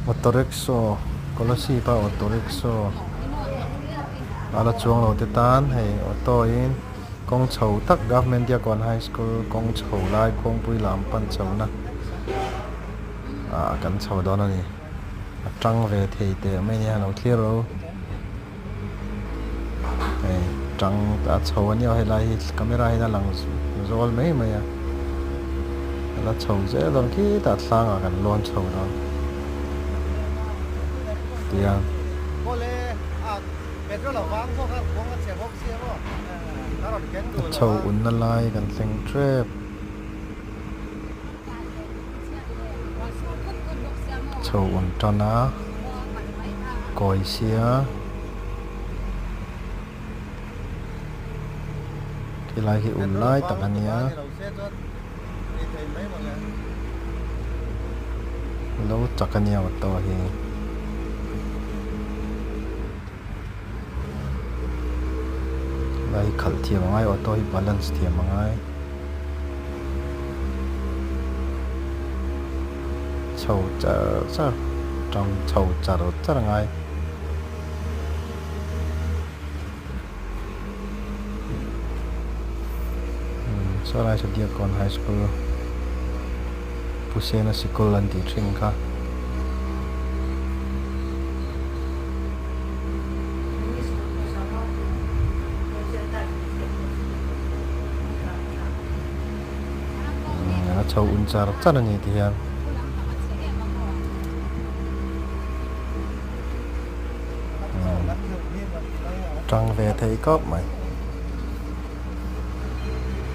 Auto rickshaw Kolasib a auto rickshaw a la chuang lo te tan hei auto in kawng chho tak Government Diakkawn High School kawng chho lai kawngpui lam pan chho na ah kan chho dawn a ni a tang ve thei teh mai nia lo thlir ro hei tang a chho a nia helai hi camera hian a lang zawl mai mai a a la chho zel dawn khitah thlangah kan lawn chho dawn tiang. A chho unna lai kan thleng tep. Chho un tan a kawi sia khilai khi un lai tak a nia lo chak a nia auto hi. Lai khalh thiam a ngai auto hi balance thiam a ngai chho char char tang chho char char a ngai. Saw lai saw Diakkawn High School Pu Sena sikul an tih thin kha. A chho un char char a ni ti hian. Tang ve thei kawp mai.